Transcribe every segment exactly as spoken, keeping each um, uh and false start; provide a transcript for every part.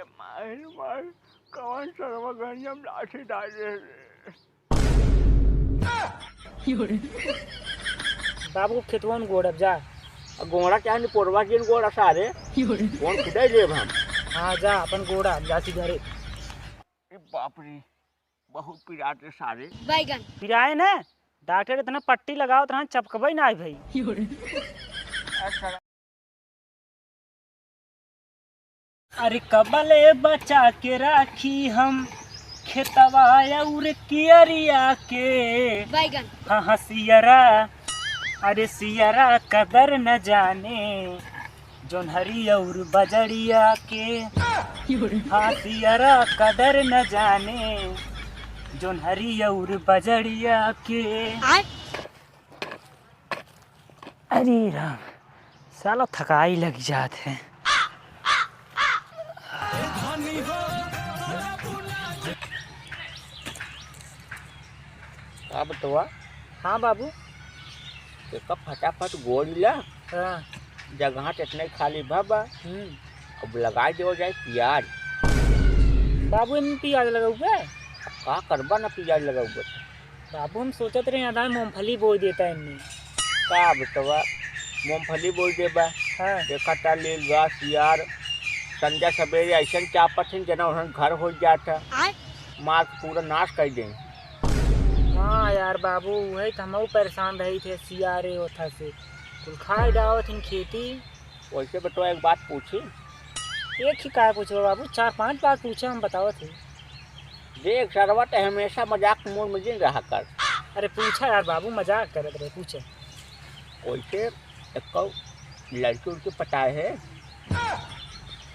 मार, मार, कौन सरवा गंजम लाठी डाले रे? बाबू, खेतवन गोड़ब जा। आ गोड़ा क्या निपोरवा जिन गोड़ा सारे? कौन खुदाई लेब हम? हाँ, जा, अपन गोड़ा, हम जाती घरे। अरे बाप रे, बहुत पिरात रे सारे। बैगन। पिराए न, डॉक्टर इतना पट्टी लगावत रहन, चपकबे ना आई भाई। अच्छा। अरे कबले बचा के राखी हम खेतवा और कियरिया के। बैगन। हाँ, हाँ, सियरा, अरे सियरा कदर न जाने जोन्हरी और बजड़िया के। हाँ, सियरा कदर न जाने जोन्हरी और बजड़िया के। आय। अरे राम, साला थकाई लग जात है। का बतवा? हाँ बाबू। देखा फटाफट गोड़ ला। हाँ। जगह तो इतना ही खाली भा बा। हम्म। अब लगाई देवल जाए पियाज। बाबू, एमे पियाज लगाउबे? अब का करबा ना पियाज लगाउबे? बाबू, हम सोचत रहे आधा मूंगफली बोई देता एमे। का बतवा, मूंगफली बोई देबा? हाँ। देखा ता लील घास यार, संझा सबेरे ऐसन चापत हैं, जना उन्हन घर हो जात है। आय। मार के पूरा नाश कर दें। हाँ यार बाबू, वही तो हमहू परेशान रही थे, सियारे होथा से कुल खाए डावत हैं खेती। वैसे बेटवा एक बात पूछी? एक ही का पूछबा बाबू, चार पांच बात पूछे हम बतावत ही। देख सरवा तो हमेशा मजाक के मूड में जिन रहा कर। अरे पूछा यार बाबू, मजाक करत रहे, पूछे। वैसे एक लड़की उड़की पटाए है?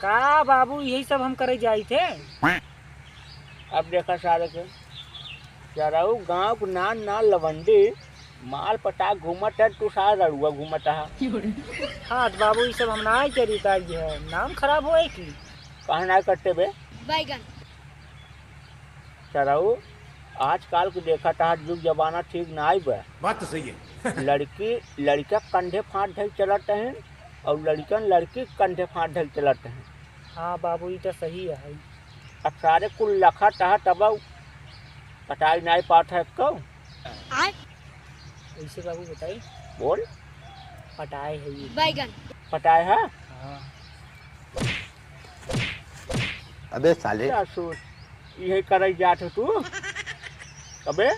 का बाबू, यही सब हम करे जाई थे। अब देखा सारे के, चरऊ गाँव के नान नान लवंडी माल पटा घूमत है, तू सारा रड़ुआ घूमत है। हाँ तो बाबू, ये सब हम ना करी, का ये है, नाम खराब होए की? कहाँ ना करते बे? बैगन। चरऊ, आजकल के देखा तहार जुग जमाना ठीक ना आई बे। बात तो सही है। लड़की लड़का कंधे फांट धई चलत हैं और लड़कन लड़की कंधे फांट धई चलत हैं। हाँ बाबू, ये तो सही है। अब सारे कुल लखा तहा तब पटाई नाई पात है को। आय। कैसे बाबू बताई? बोल। पटाए है ये। बैगन। पटाए है? हाँ। अबे साले। क्या सोच, यही करे जात हो तू? अबे।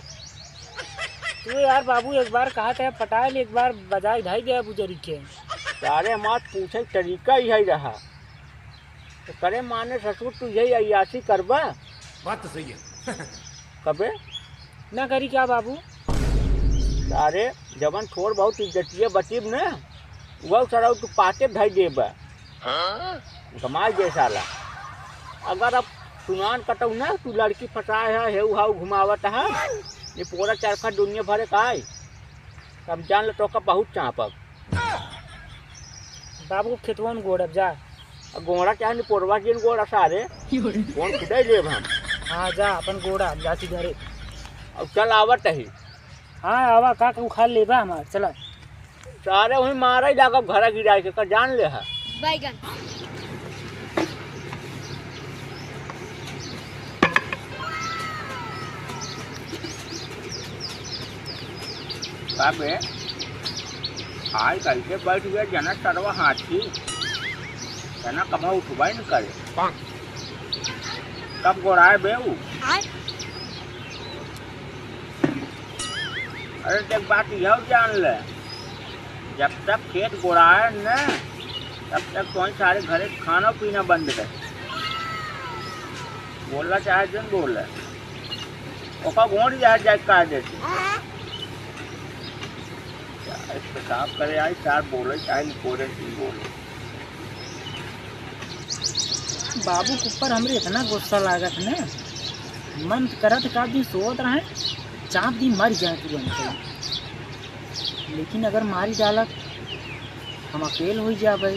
तू यार बाबू एक बार कहा था पटाए ले, एक बार बजाए ढाई गया बुजरी के। सारे हमार पूछे तरीका ही है रहा। तो करे माने ससुर, तू यही अय्यासी करबा? बात तो सही है। कबे? ना करी क्या बाबू? अरे, जवन थोड़ बहुत इज्जतिया बचिब न, वह सरऊ तू पाते धई देबा। हाँ? गमाई दे साला। अगर अब सुनान कटऊ ना, तू लड़की फंसाए है, हेऊ हाऊ घुमावत है, ये पूरा चरखा दुनिया भरे का आई, हम जान ले तोका बहुत चापब। बाबू, खेतवन गोड़ब जा। आ गोड़ा क्या निपोरवा जिन गोड़ा सारे? कौन खुदाई लेब हम? हाँ, जा, अपन गोड़ा, हम जाती घरे। अब चल आवत ही। हाँ, आवा, का, का उखाड़ लेबा हमार, चला। सारे वहीं मारा ही लागब, घरा गिराए के, का जान ले है। बैगन। का बे? आय कइसे बैठ गया जना सरवा हाथी? जना कबहुँ उठबे न करे। कब गोड़ाए बे उ? अरे देख, बात यह जान ले, जब तक खेत गोड़ाए न, तब तक तोहई सारे घरे खाना पीना बंद रहे। बोलना चाहे जन बोले, ओका गोड़ जाए जाए काहे देती। चाहे पेशाब करे आई, चाहे बोले, चाहे निपोरे की बोले। बाबू के ऊपर हमरे इतना गुस्सा लागत है ना, मन करत का दिन सोवत रहे, चाप दी मर जाए तुरंत। लेकिन अगर मारी डालत, हम अकेल हो जाबे।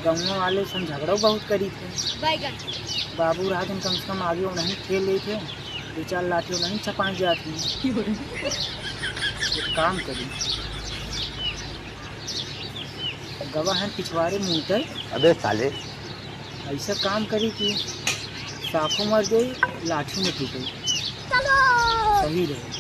गौवा वाले सन झगड़ो बहुत करी थे। बैगन। बाबू रहा दिन कम से कम आगे उन्हीं खेल लेते, दो चार लाठी उन्हीं चपाई जाती। एक काम करी, गवा है पिछवाड़े मुंह पे। अबे साले। ऐसा काम करी कि साफो मर जाई, लाठी न टूटे। सही रहे।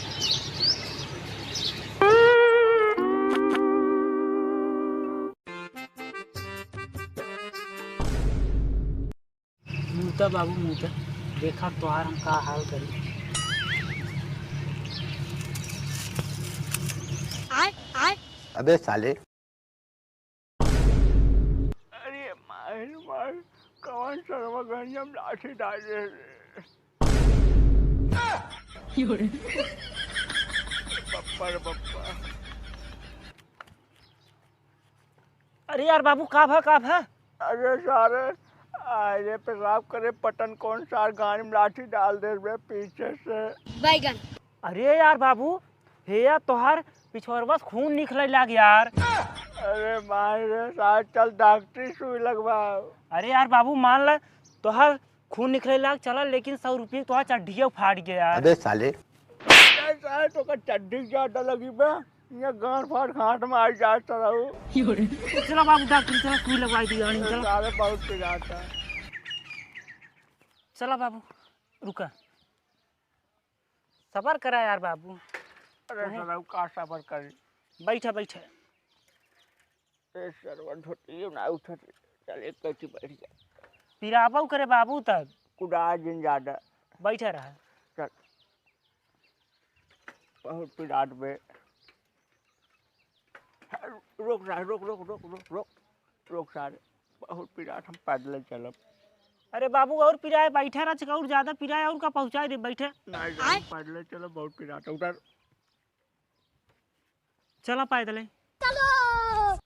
मूता बाबू मूता, देखा तोहार हम का हाल करी। आय, आय। अबे साले। अरे मार, मार, कौन सरवा गंजम लाठी डाल दे रे। बप्पा रे बप्पा। अरे यार बाबू, का भा, का भा? अरे सारे, अरे पेशाब करे पटन कौन सार गाड़ी में लाठी डाल दे रे पीछे से। बैगन। अरे यार बाबू, हे यार तोहार पिछोरवा से खून निकले लाग यार। अरे माई रे सार, चल डॉक्टरी सुई लगवाओ। अरे यार बाबू, मान ले तोहार खून निकले लाग चला, लेकिन सौ रुपये तोहार चड्ढिया फाट गया यार। अबे साले। ए सार, तोका चड्ढी ज्यादा लगी बे। ये गांड फाड़ घाट में आ जाए चलाऊ। चला बाबू डॉक्टर, चला सुई लगवाई दी रानी, चला। सारे बहुत पिरात है। चला बाबू, रुका, सबर करा यार बाबू। अरे तू चलाऊ का सबर करी? बैठा, बैठा। ए सरवा धोतियो ना उठत। चल एक कैची बैठ जा। पिराबो करे बाबू तब। कुदा जिन ज्यादा। बैठा रहा। चल। बहुत पिरात बे। रोक सा-, रोक, रोक, रोक, रोक, रोक, रोक, रोक सारे। बहुत पिरात, हम पैदल चलब। अरे बाबू, और पिराए, बैठे रह, और ज्यादा पिराए, और का पहुँचाए दे, बैठे। नहीं, नहीं, आय? पैदल चलब, बहुत पिरात। उधर चला पैदल। चलो।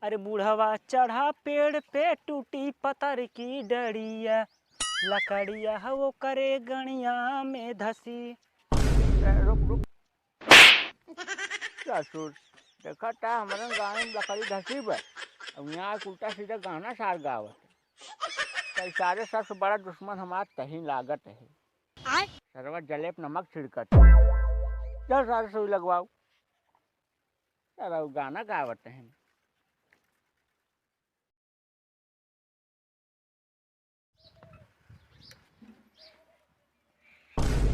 अरे बुढ़वा चढ़ा पेड़ पे, टूटी पतर की डड़िया, लकड़िया है वो करे गणिया में धसी। ए, रुक, रुक। ससुर, देखा था हमारे गाँव में लकड़ी धसी बा। अब यहाँ एक उल्टा सीधा गाना सार गावत। कई सारे सबसे बड़ा दुश्मन हमार तही लागत है। आय। सरवा जलेब नमक छिड़कत। चल सारे सुई लगवाओ। सारा उ गाना गावत हैं।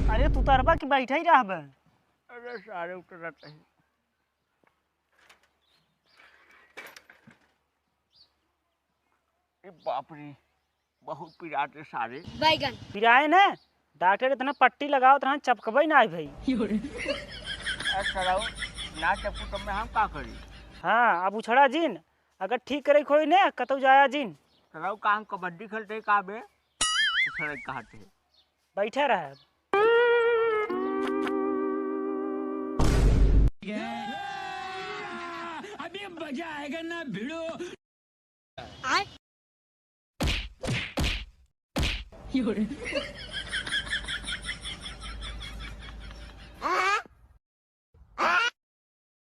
अरे तू तरबा की बैठा ही रहबे। अरे सारे उतरत हैं। ए बाप रे, बहुत पिरात है सारे। बैगन। पिराए न, डॉक्टर इतना पट्टी लगावत रहन, चपकबे ना आई भाई। ए सराऊ, ना चपकू तब में हम का करी? हाँ, अब उछड़ा जिन, अगर ठीक करे खोई ने, कतौ जाया जिन। सराऊ, का हम कबड्डी खेलते का बे? उछड़े कहते। बैठे रहे। अभी मजा आएगा ना भिड़ो। आय।